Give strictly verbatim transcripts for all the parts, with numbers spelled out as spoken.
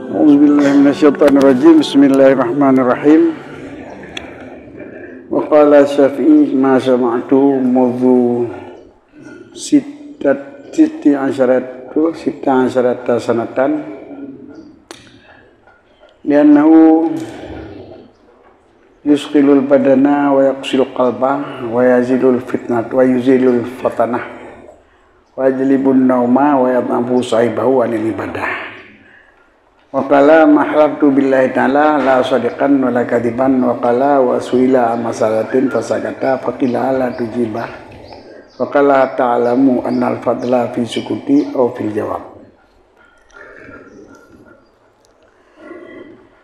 أعوذ بالله من الشيطان الرجيم. بسم الله الرحمن الرحيم. وقال الشافعي: ما سمعته منذ ستة، ست عشرة، ست عشرة سنة، لأنه يثقل البدن ويقسو القلب ويزيل الفتنة، ويزيل الفتنة، ويجلب النوم ويضعف صاحبه عن العبادة. وقال: ما حلفت بالله تعالى لا صادقا ولا كاذبا. وقال: وسئل عن مسألة فسكت، فقيل: ألا تجيب؟ فقال: تعلم أن الفضل في السكوت أو في الجواب.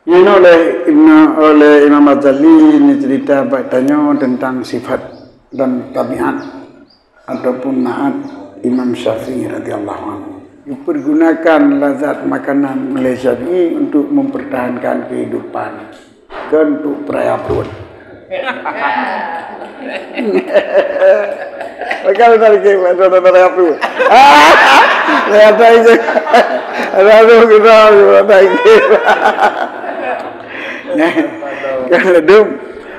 Nyan oleh Ibnu, oleh Imam Ghazali ni cerita bak tanyoe tentang sifat dan tabiat ataupun naat Imam Syafi'i radhiyallahu anhu. Dipergunakan lazat makanan oleh Syafi'i untuk mempertahankan kehidupan, kon untuk peuraya pruet. Maka beutôi lagèe mata-mata raya pruet. Raya tai je. Lalu kita raya tai je. Kan ladum.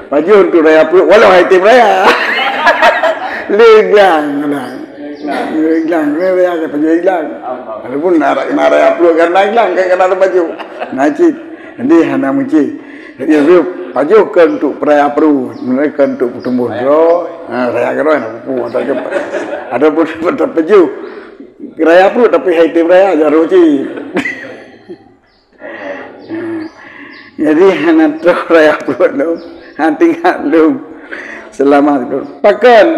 Pajoh untuk raya pruet, walau hai tem raya. Lé glang, glang. Lé glang, lé raya ke pajoh glang. Walaupun nak, nak raya pruet kan nak glang, kan kena ada pajoh. Nah, cit. Jadi, hana meuci. Jadi, pajoh kon untuk peuraya pruet, meunan kon untuk peutumboh droe. Ha, raya keudroe hana peue-peue. Ataupun, ataupun pajoh. Raya pruet tapi hai tem raya, jaroe cit. Jadi, hana troh raya pruet lom. Ha, tinggai lom. Seulamat lom. Pakon?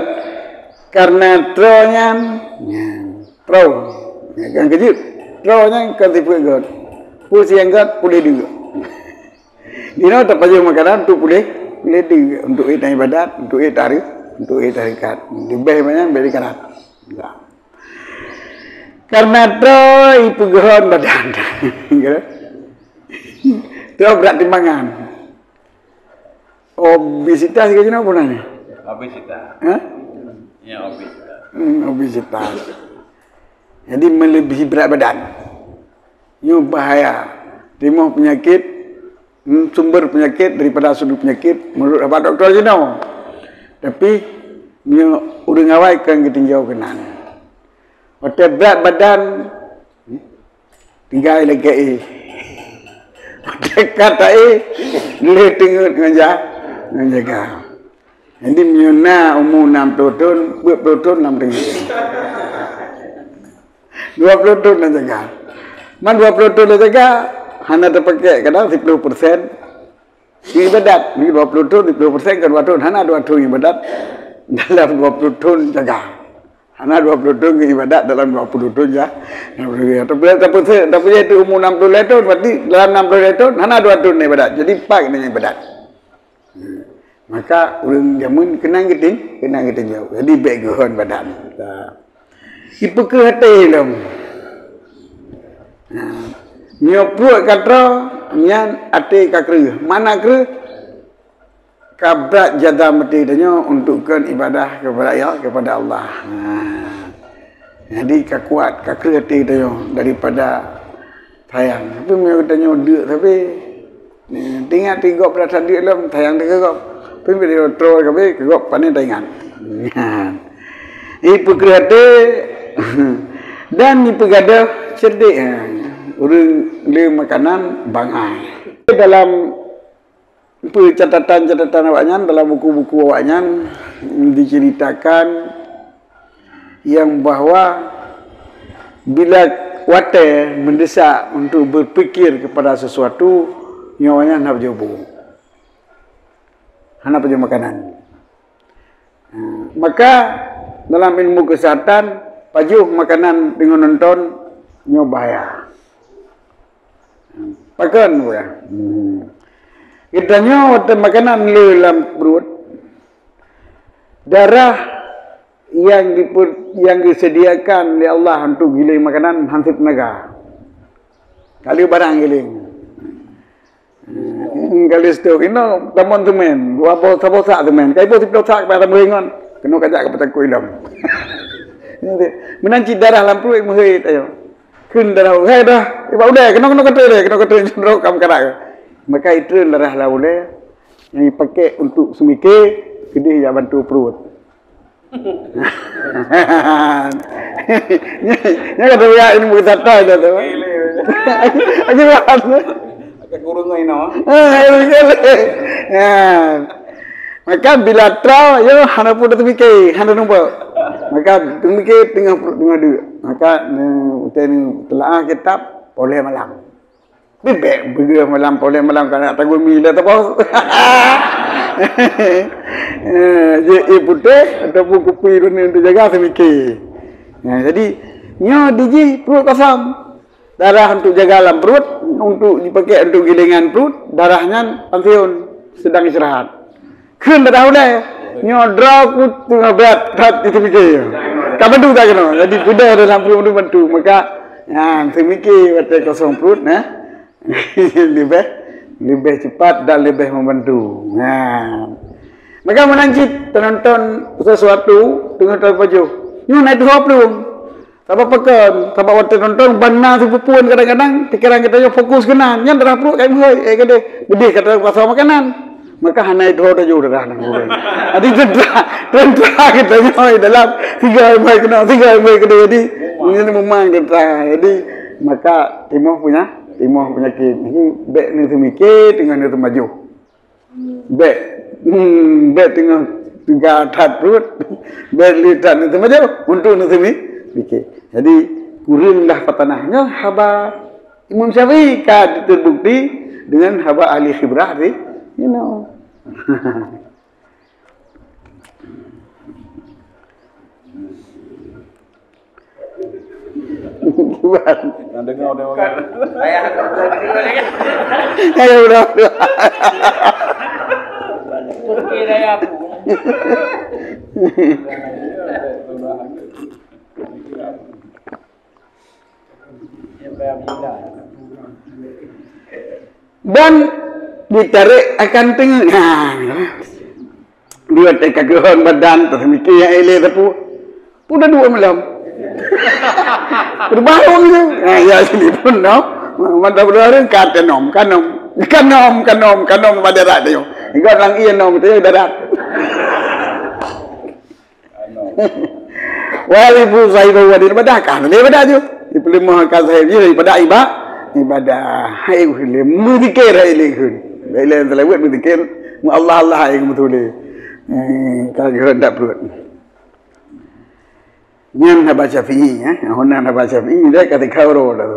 Karena troh nyan, nyan. Troh. Nyan kan keujeuet. Troh nyan kan sifeuet göt. Peue nyang göt, puléh deuk. Dinoe tapajoh makanan untuk puléh, puléh deuk, untuk ék ibadat, untuk ék tari-, untuk ék tarekat. Leubeh banyak beri karat. Karena troh ipeugeuhon badan. Troh brat timbangan. Obesitas ke cina apa namanya? Obesitas. Hah? Ya, obesitas. Hmm, obesitas. Jadi melebihi berat badan. Nyoe bahaya. Timoh penyakit, hmm, sumber penyakit daripada sudut penyakit menurut haba doktor jinoe. Tapi nyoe ureuëng awai kan geutinjau keunan. Watée brat badan, tinggai lagée éh. Watée ka taéh, lé teungeut ngon ja-, ngon jaga. Jadi meunyoe na umu enam puluh thon, dua puluh thon lam teungeut. Dua puluh thon na jaga. Man dua puluh thon na jaga, hana teupakée kadang sepuluh persen. Ibadat, ni dua puluh thon, sepuluh persen ke dua thon, hana dua thon ibadat dalam dua puluh thon jaga. Hana dua puluh thon ibadat dalam dua puluh thon ja-, tapi, tapi, tapi itu umur enam puluh lima thon, berarti dalam enam puluh lima thon, hana dua thon ibadat. Jadi, empat kena ibadat. Maka, ureuëng jameun keunang geuting-, keunang geutinjau. Jadi, bék geuhon badan. Ipeukeuh até lom. Nah, nyoe pruet ka troh, nyan até ka kreueh. Mana kreueh? Ka brat jada meuté tanyoe untuk kon ibadah kepada, ya, kepada Allah. Nah, jadi ka kuat, ka kreueh até tanyoe daripada sayang. Tapi meunyoe tanyoe deuk sabe, Ni, teuingat teuh gob rasa deuk lom, sayang teuh keu gob. Tapi bila troh kabeh keu gob, pane taingat. Nyan. Ipeukeuh até dan ipeugadôh cerdik. Ha. Ureuëng le makanan bangai. Dalam catatan-catatan awaknyan, dalam buku-buku awaknyan diceritakan yang bahwa bila watée mendesak untuk berpikir kepada sesuatu, nyoe awaknyan hana pajoh bu. Hana pajoh makanan. Ha, maka dalam ilmu kesehatan, pajoh makanan deungon nonton nyoe bahaya. Pakon bukan? Hmm. Geutanyoe watée makanan le lam pruet, darah yang dipe-, yang disediakan lé Allah untuk giléng makanan hansip naga. Ka le barang giléng. Hmm, ka le stok. Inoe tamon semen, dua boh, saboh sak semen. Kai boh siploh sak, bah tameuheueng ngon. Keunoe kajak ka peutakot ilom. Meunan cit darah lam pruet meuheuet ayo. Kheun darah ulèe dah. Ibak ulèe, keunoe, keunoe kata ulèe, keunoe kata ulèe, jeuet droe ka meukarat. Maka itreun darah lam ulèe, nyang jipakék untuk seumike, keudéh jak bantu pruet. Nyan kata ulèe ilmu kesehatan dah tu. Aja, aja. Agak kurung ngai no. Ah, ya, ya. Ya. Maka bila troh, yo, hana pun teumike, hana numpok. Maka teumike teungoh pruet teungoh deuk. Maka ne, utai ni telaah kitab, poleh malam. Bibek beugeuh malam, poleh malam, kana tanggul mi dah tebos. Eh, je, eh, putéh ataupun kupi runi untuk jaga teumike. Ya, jadi, nyoe dijih pruet kosong. Darah untuk jaga lam pruet, untuk dipakék untuk gilengan pruet, darah nyan pansiun, sedang istirahat. Kheun darah ulèe, nyoe droe ku teungoh brat that di teumike. Ka bantu tak keunoe. Jadi peudeh dalam pruet tu bantu. Maka, nyan, teumike watèe kosong pruet, nah. Leubeh, leubeh cepat dan leubeh membantu. Nah. Maka meunan cit teunonton sesuatu teungoh teupajoh. Nyoe na tuha plueng. Sabab pakon, sabab watèe nonton ban na sipeupuan kadang-kadang pikeran geutanyoe fokus keunan. Nyan darah pruet kai meuhôi, eh, gadeh. Beudeh kata pasal makanan. Maka hana droe teujoh darah nyan. Jadi teuntara, teuntara geutanyoe dalam tiga ibai keunoe, tiga ibai keunoe. Jadi nyan memang teuntara. Jadi maka timoh punya, timoh penyakit. Jadi bèk neuteumike teungoh neuteumajoh. Bèk, hmm, bèk teungoh teuga that pruet, bèk le that neuteumajoh untuk neuteumi-, pike. Jadi, kureueng dah patanah nyoe haba Imam Syafi'i ka teubukti deungon haba ahli khibrah di, you know. Nyang deungoe, deungoe. Ayo, udah, udah. Dan ditarék akan teungeut. Ha, di watèe ka geuhon badan, teumike nyang ilèe sapeue. Peue na duek malam. Peue baru tu. Ha, ya, sini pun, no. Mata berdoa ka tenom, kanom. Kanom, kanom, kanom pada rat tu. Ingat lang iya nom tu, darat. Wal ibu sahibu wa din ibadah, ka lé ibadah tu. Di peuleumah ka sahib jih daripada iba-, ibadah. Hai ulèe meuzikir, hai ulèe kheun. Baik ulèe seulaweuet meuzikir, mu Allah, Allah, hai ulèe. Hmm, ka kheun dak pruet. Nyan haba Syafi'i, eh. Hana haba Syafi'i, dah kata kau dah.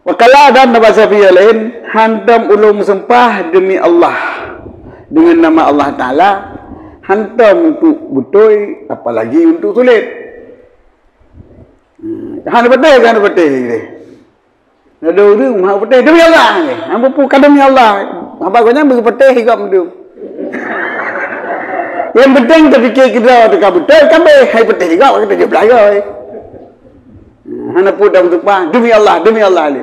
Wa qala, dan haba Syafi'i laén, hantom ulôn meusumpah demi Allah, dengan nama Allah Taala, hantom untuk beutôi, apalagi untuk sulet. Hmm, hana beutôi, hana beutôi. Ada ureueng meuhah beutôi, demi Allah. Hana peue ka demi Allah. Haba gobnyan beupeutôi higop meudu. Yang penting teupike keudroe teuka beutôi, ka beh, hai peutôi higop, ka tujoh belas goi. Hana peue dah meusumpah, demi Allah, demi Allah lé.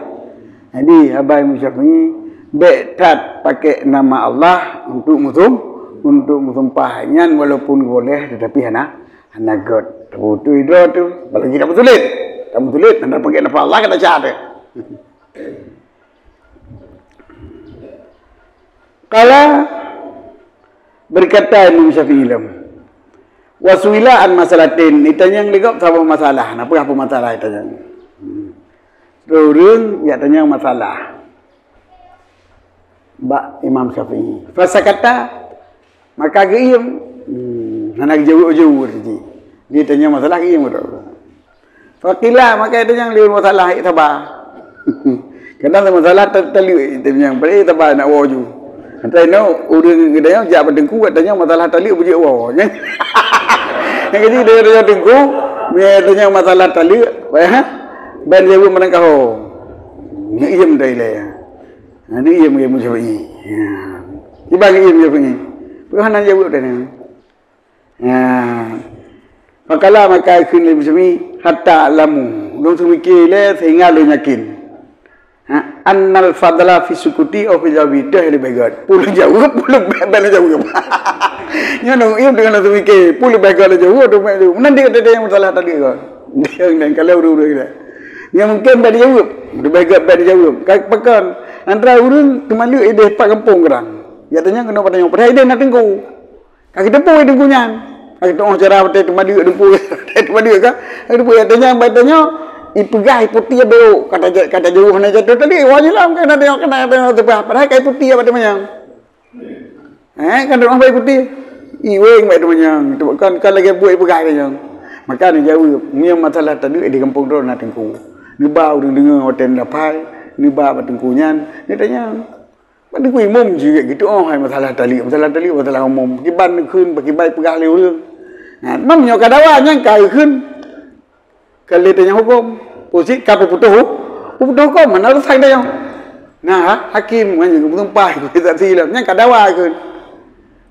Jadi, haba Imam Syafi'i, bèk that pakai nama Allah untuk musum-, untuk meusumpah. Nyan walaupun boleh, tetapi hana, hana göt. Beutôi droe tu, apalagi dak meusulet. Dak meusulet, hana pakai nama Allah, kata cara. Qala, berkata Imam Syafi'i lom, "Wa su'ila an masalatin," itanyong lé gob saboh masalah. Na peue masalah itanyong? Hmm. Ureueng jak tanyong masalah bak Imam Syafi'i. Fasakata, maka geuiem. Hmm, hana geujaweueb-jaweueb jih. Dia tanyong masalah, geuiem. Faqila, maka itu nyang lé masalah, eh, saba. Kadang masalah ta-, taleuek, itu nyang paléng saba nak woe ju. Entah inoe, ureueng geutanyoe jak bak teungku, katanya masalah taleuek beujeuet woe. Nyang jadi, dia, dia teungku, dia tanya masalah taleuek, payah, ban jaweueb meunangkaho. Neu iem dai lé. Ha, neu iem, iem Syafi'i. Ya. Tiba neu iem Syafi'i. Peue hana jaweueb tadi. Ha. Faqala, maka kheun lé Muslimi, "Hatta a'lamu." Lôn seumike lé sehingga lôn yakin. Ha, "Annal fadla fi sukuti au fi jawabi." Teuh leubeh göt. Peue lôn jaweueb, peue lôn bèk, bèk lôn jaweueb. Nyoe lôn, nyoe deungon lôn seumike, peue leubeh göt lôn jaweueb, tu meunan dia kata dia nyang masalah tadi kan. Dia dan kalau ureueng-ureueng dia. Nyang mungken bèk dijaweueb, leubeh gèt bèk dijaweueb. Ka pakon, antara ureueng teumaleuek idéh pat gampông keudang. Jak tanyong keunoe pat tanyong, padahai idéh na teungku. Ka geuteupeue teungku nyan. Ka geuteupeue cara watèe teumaleuek, teungku watèe teumaleuek ka. Ka geuteupeue, jak tanyong, bèk tanyong, ipeugah iputéh baru. Kata ja-, kata jaweueb hana jatuh tadi, wah nyoe lam ka na tanyong, ka na tanyong teupah. Padahai ka iputéh bak teumanyong. Eh, kan droe bèk iputéh. Iweng bèk teumanyong. Kan, kan lagèe buet ipeugah tanyong. Maka neujaweueb, meunyoe masalah taleuek di gampông droe na teungku. Neuba ureueng deungö watèe neulapai, neuba bak teungku nyan, neutanyong. Bak teungku imum jeuet geutu'oh hai masalah taleuek, masalah taleuek, masalah umum. Kiban neukheun, bak kiban ipeugah lé ureueng. Nah, meunyoe ka dawa nyan ka geukheun. Ka lheueh tanyong huköm. Peue cit ka peuputôh, peuputôh huköm, hana urusan tanyong. Nah, ha-, hakém ngon nyang geupeuseumpah, geupeuseumpah saksi lom. Nyan ka dawa kheun.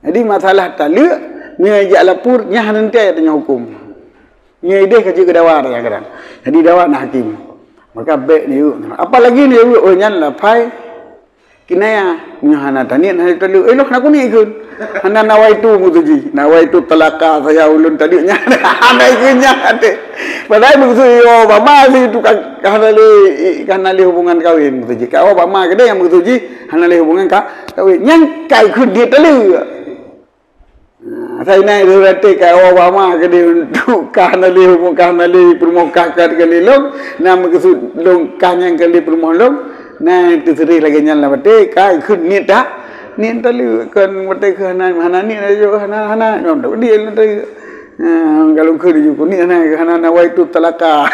Jadi, masalah taleuek, meunyoe jak lapor, nyan hana teuntèe tanyong huköm. Nyoe idéh ka jeuet keu dawa kadang-kadang. Jadi, dawa na hakém. Maka bèk neuyue. Apalagi neuyue, oh, nyan lapai kinayah. Meunyoe hana taniet, hana taleuek. Eh, lôn hana keuneuk kheun. Hana nawaitu meutuji. Nawaitu talaqa saya ulôn taleuek nyan. Hana kheun nyan até. Padahai meukeusud, yo, bak ma si tu ka, ka hana lé, ka hana lé hubungan kawin meutuji. Ka, oh, bak ma keudéh nyang meutuji, hana lé hubungan ka, kawin. Nyan ka kheun dia taleuek. Nah, asai na itu berarti ka awak bak ma keudéh untuk ka hana lé hubung, ka hana lé peurumoh, ka, ka, ka lé lôn, na meukeusud lôn ka nyang ka lé peurumoh lôn, na teuseureh lagèe nyan lam até, ka kheun niet that, niet taleuek, kon watèe kheun hana, hana niet, hana, hana, nyoe tak dia lôn taleuek. Ha, kalau kheun ju niet hana, hana nawaitu talaqa.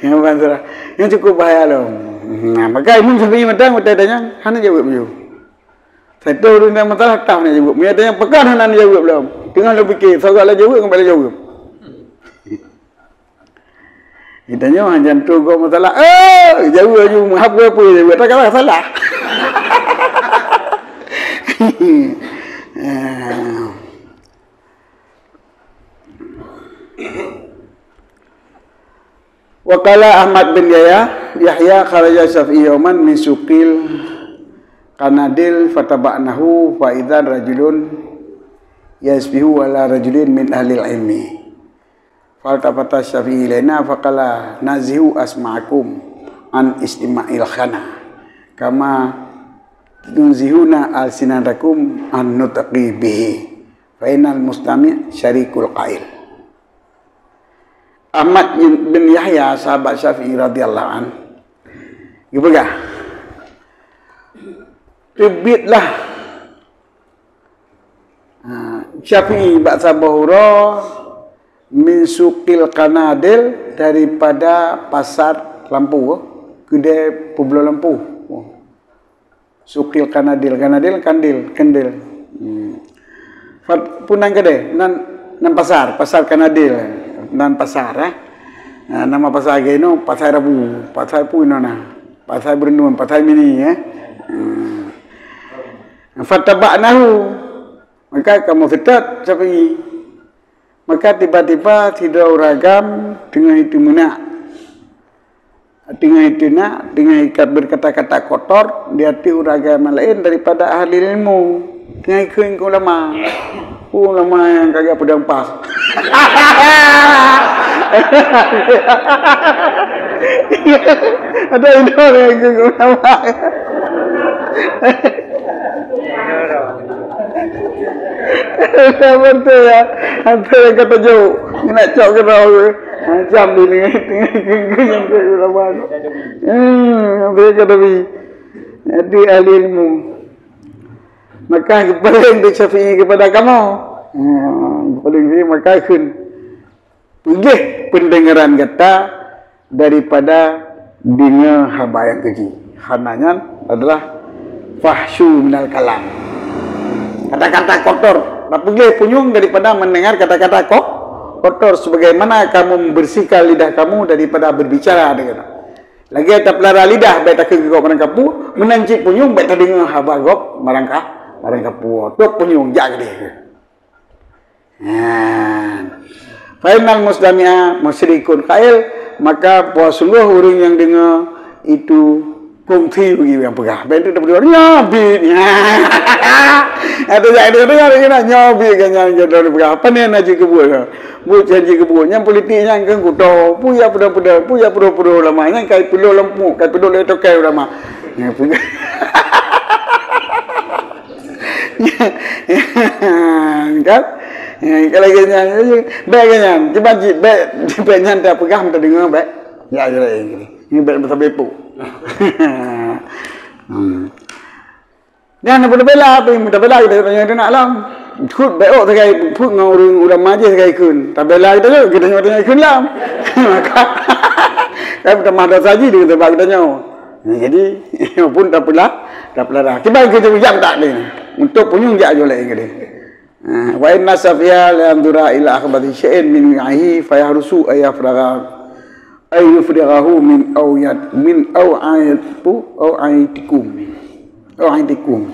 Nyang bukan surah. Nyang cukup bahaya lom. Nah, maka Imam Syafi'i mantong watèe tanyong, hana jaweueb ju. Satu ureueng nyang masalah tah na jaweueb. Meunyo tanyong pakon hana jaweueb lom. Teungoh lôn pike, soe gak lôn jaweueb, ngon bak lôn jaweueb. Ditanyong, "Hana jantung kau masalah." Eh, jaweueb laju, meuhapus-hapus jaweueb. Tak salah, salah. Wa qala Ahmad bin Yahya, Yahya kharaja Syafi'i yauman min suqil Qanadil fataba'nahu fa idza rajulun yasbihu ala rajulin min ahlil ilmi. Faltafata Syafi'i ilaina faqala, "Nazihu asma'akum an istima'il khana, kama tunzihuna alsinatakum an nutqi bihi, fa innal mustami' syarikul qail." Ahmad bin Yahya, sahabat Syafi'i radhiyallahu an, geupeugah, "Teubietlah, ha, Syafi'i bak saboh uroe min suqil Qanadil, daripada pasar lampu, keudè peubloe lampu." Suqil Qanadil, Qanadil, kandil, kendil. Hmm. Fat-, peue nan keudè? Nan, nan pasar, pasar Qanadil. Nan pasar, eh. Ha, nama pasar lagèe nyoe, Pasar Rabu, Pasar peue nyoe na. Pasar Beureuneuen, Pasar Mini, eh. Hmm. Fataba'nahu. Maka kamoe seutôt Syafi'i. Maka tiba-tiba sidroe ureueng agam teungoh iteumeunak. Teungoh iteunak, teungoh ikat beukata-kata kotor di ateueh ureueng agam laén daripada ahli ilmu. Teungoh ikheun keu ulama. Ulama nyang kagak peudong paih. Ada inong nyang ikheun keu ulama. Beutôi ya. Hantu nyang ka tajok. Nak cok keunoe. Macam di tengah-tengah genggung nyang ka ulama. Hmm, mereka tapi. Jadi ahli ilmu. Maka geupaléng lé Syafi'i kepada kamoe. Hmm, geupaléng lé, maka kheun. Peugléh peundengaran gata daripada deungoe haba nyang keujih. Hana nyan adalah fahsyu minal kalam. Kata-kata kotor. Tapeugléh punyueng daripada mendengar kata-kata ko-, kotor, sebagaimana kamu membersihkan lidah kamu daripada berbicara dengan. Lagèe tapeulara lidah bèk takheun keu gob barang kapeue, meunan cit punyueng bèk tadeungoe haba gob barang ka-, barang kapeue. Tôb punyueng jak keudéh. Nyan. Fa innal mustami'a musyrikun qail, maka bahwa sungguh ureueng nyang deungoe itu Kongsi bagi ureuëng peugah. Bèk teuk tapeudua, nyoe bit. Ada jak deungoe-deungoe lagèe nyan, nyoe bit kan nyan jodoh dipeugah. Apa ni nak jeuet keu buet? Buet cit jeuet keu buet. Nyan politik nyan kan kuto. Peue jak peudong-peudong, peue jak peudong-peudong ulama. Nyan kai peudong lam puk, kai peudong lé tokai ulama. Nyan peugah. Kan? Kalau lagèe nyan, bèk lagèe nyan. Cuba jih, bèk, bèk nyan tapeugah, tadeungoe, bèk. Ya, ya, ya. Ni bèk meusabe puk. Hmm. Dan tabela, tabela kita tanya tu nak alam. Kut bèk ôk sagai puk ngon ureuëng ulama jih sagai kheun. Tabela kita tu, kita nyoe tanya kheun lam. Maka, kan tamah dosa jih dengan sebab kita nyoe. Nah, jadi, pun tapeula, tapeula dah. Kiban kita ujang tak ni. Untuk punyueng jak jolek ke dia. Ha, wa inna safiha la yanzura ila akhbati syai'in min wi'aihi fayahrusu ay yafragha, ay yufrighahu min aw yad-, min aw ayat-, pu-, aw ayatikum. Aw ayatikum.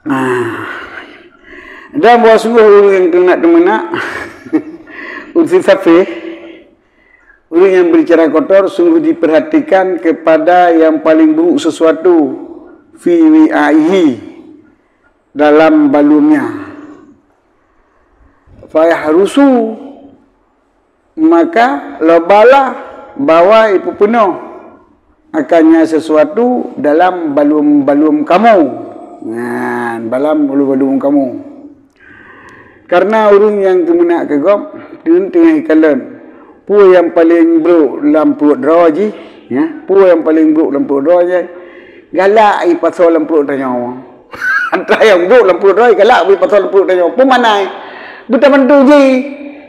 Ha. Dan bahwa sungguh ureuëng nyang keuneuk teumeunak, ureuëng safih, ureuëng yang berbicara kotor sungguh diperhatikan kepada yang paling buruk sesuatu fi wi'aihi, dalam balumnya. Fayahrusu, maka lobalah bahwa ipeupunoh akannya sesuatu dalam balum-balum kamu. Nah, dalam balum-balum kamu. Karena ureuëng nyang keumeunang keu gob, teungoh-teungoh ikalon, peue nyang paleng brok lam pruet droe jih, ya, peue nyang paleng brok lam pruet droe jih, galak ipasoe lam pruet tanyoe. Atra nyang brok lam pruet droe, galak ipasoe lam pruet tanyoe. Peue makna? Beutabantu jih,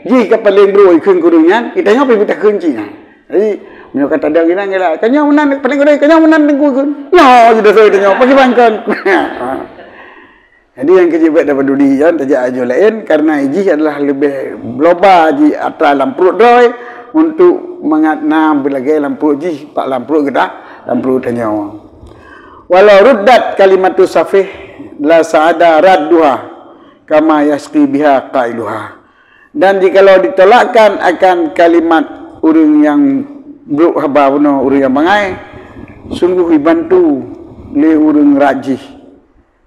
jih ka paleng brok ikheun keu ureuëng nyan, itanyoe pih beutakheun cit nyan. Jadi, meunyoe ka tadong inan galak, "Ka nyoe meunan, paleng gurèe, ka nyoe meunan teungku ikheun." Nyoe jih dosa itanyoe, pakriban kon. Jadi, nyang keujeuet bèk tapeuduli nyan, tajak ajoe laén, karena jih adalah leubeh loba jih atra lam pruet droe, untuk mangat na beulagèe lam pruet jih, bak lam pruet geutanyoe, lam pruet tanyoe. Walau ruddat kalimatu safih la sa'ada radduha kama yasqi biha qailuha. Dan jikalau ditolakkan akan kalimat ureuëng nyang brok haba bunoe ureuëng nyang bangai, sungguh ibantu lé ureuëng rajih.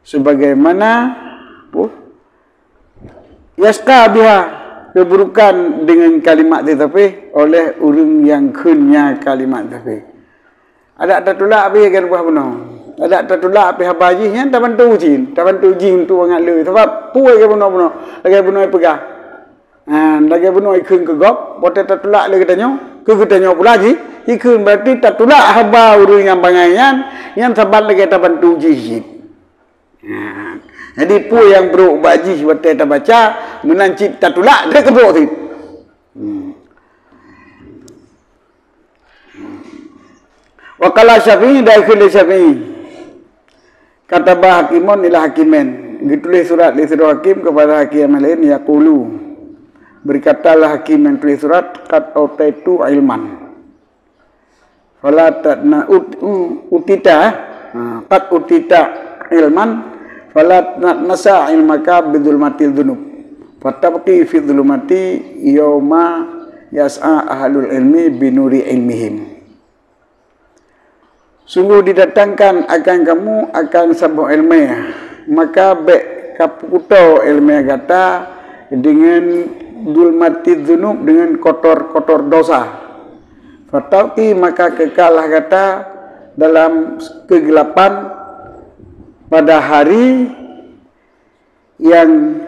Sebagaimana, puh, yasqa biha, keburukan dengan kalimat teutapéh oleh ureuëng nyang kheun nya kalimat teutapéh. Adak tatulak pih kan buah bunoe. Adak tatulak pih haba jih nyan tabantu cit, tabantu jih untuk mangat le. Sabab peue lagèe bunoe-bunoe, lagèe bunoe peugah. Ha, lagèe bunoe ikheun keu gob, watèe tatulak lé geutanyoe, keu geutanyoe pula jih, ikheun berarti tatulak haba ureuëng nyang bangai nyan, nyan saban lagèe tabantu jih cit. Ha, jadi peue nyang brok bak jih watèe tabaca, meunan cit tatulak, trép keubrok cit. Hmm. Wa qala Syafi'i, dan kheun lé Syafi'i, kataba hakimun ila hakimin, geutuléh surat lé sidroe hakim keupada hakim nyang laén, yaqulu, berkatalah hakim nyang tuléh surat, qad utaitu ilman. Fala tatna-, ut-, u-, utita, ha, qad utita ilman, fala tatnasa ilmaka bidzulmatil dzunub. Fatabqi fi dzulumati yauma yas'a ahlul ilmi binuri ilmihim. Sungguh didatangkan akan kamu akan saboh iéleumé, maka bèk kapeukuto iéleumé gata deungon dzulmatidz dzunub, deungon kotor-kotor dosa. Fatabqi, maka keukallah gata dalam keugelapan pada hari yang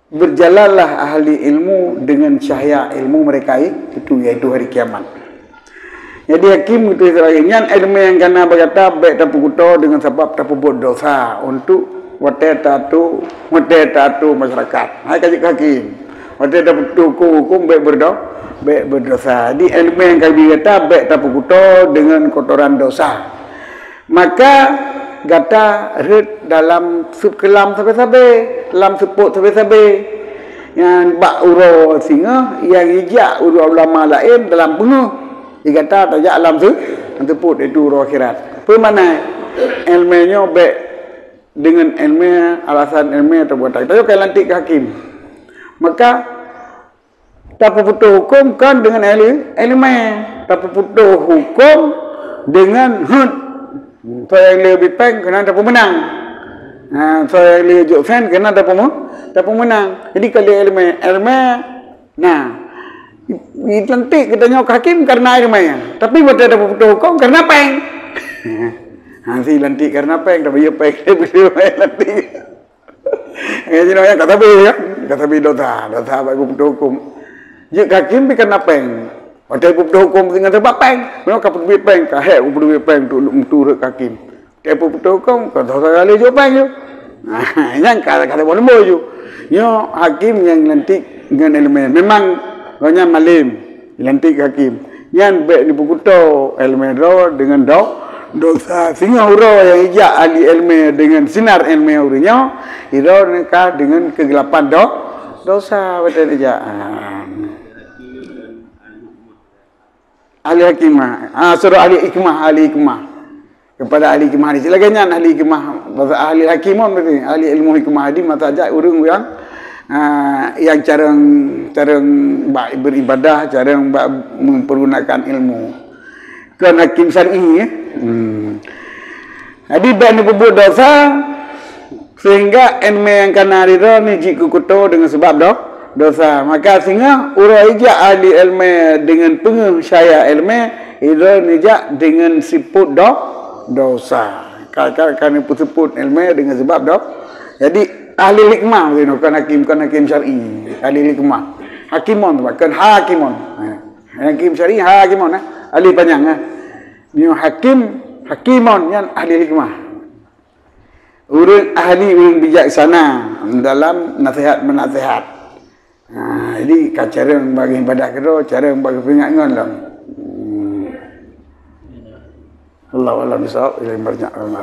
berjalanlah ahli ilmu dengan cahya ilmu mereka itu, yaitu hari kiamat. Jadi hakim geutuléh lagèe nyan, iéleumé nyang kana bak gata bèk tapeukuto deungon sabab tapeubuet dosa untuk watèe taatu, watèe taatu masyarakat. Hai ka jeuet keu hakim. Watèe tapeututoe huköm-huköm bèk beudo-, bèk beudosa. Jadi iéleumé nyang ka geubri gata bèk tapeukuto deungon kotoran dosa. Maka gata rhët dalam sukeulam sabé-sabé, lam seupôt sabé-sabé. Nyan bak uroe singoh nyang jijak ulama laén dalam beungoh. Di gata tajak lam seu-, lam seupôt, yaitu uroe akhirat. Peue makna? Iéleumé nyoe bèk deungon iéleumé, alasan iéleumé atawa buatan. Tanyoe ka lantik keu hakim. Maka, tapeuputoh huköm kon deungon iéle-, iéleumé. Tapeuputoh huköm Dengan hut, soe nyang le bri péng keunan tapeumeunang. Ha, soe nyang le jok sen keunan tapeume-, tapeumeunang. Jadi ka lheueh iéleumé, iéleumé, nah, i-, i-, lantik geutanyoe keu hakém kareuna iéleumé. Tapi watée tapeuputôh hukôm kareuna péng. Ha, si lantik kareuna péng, tapi ya péng, lantik. Ya, jinoe ya, ka sabe, ya. Ka sabe dosa, dosa bak ibu putôh hukôm. Jeuet keu hakém pih kareuna péng. Watée ibu putôh hukôm singoh sabab péng. Meunoe ka peuteubiet péng, ka hék ibu putôh péng untuk, untuk rhot keu hakém. Watée ibu putôh hukôm, ka dosa kali jok péng ju. Nyan ka, ka saboh leumbôi ju. Nyoe hakém nyang lantik ngon iéleumé. Memang gobnyan malém. Lantik hakém. Nyan bék neupeukuto iéleumé droe deungon do-, dosa. Singoh uroe nyang ijak ahli iéleumé deungon sinar iéleumé ureuëng nyoe, droe neuka deungon keugelapan do-, dosa watée ijak. Ah. Ahli hakimah. Ah, suruh ahli hikmah, ahli hikmah. Kepada ahli hikmah hadis. Lagée nyan ahli hikmah, bahasa ahli hakimon berarti, ahli ilmu hikmah hadis, mata ajak ureuëng yang, ah, yang carong, carong bak beribadah, carong bak mempergunakan ilmu. Kon hakim syar'i, ya. Hmm. Jadi, bék neupeubuet dosa, sehingga iéleumé nyang kana ridho ni jeuet keu kuto deungon sabab do-, dosa. Maka singoh uroe ijak ahli iéleumé deungon peungeuh syaya iéleumé, ridho nijak deungon siput do-, dosa. Ka, ka, ka neupeuseuput iéleumé deungon sabab do-, jadi, ahli hikmah, kon hakim, kon hakim syar'i, ahli hikmah. Hakimon, kon hakimon. Ha. Hakim syar'i, hakimon, eh. Ahli panyang, eh. Nyoe hakim, hakimon, nyan ahli hikmah. Ureuëng ahli, ureuëng bijaksana dalam nasihat menasihat. Ha, jadi ka carong bagi ibadah keudroe, carong bagi peuingat ngon lom. Hmm. Allahu a'lam bissawab, ilaihi marji'un.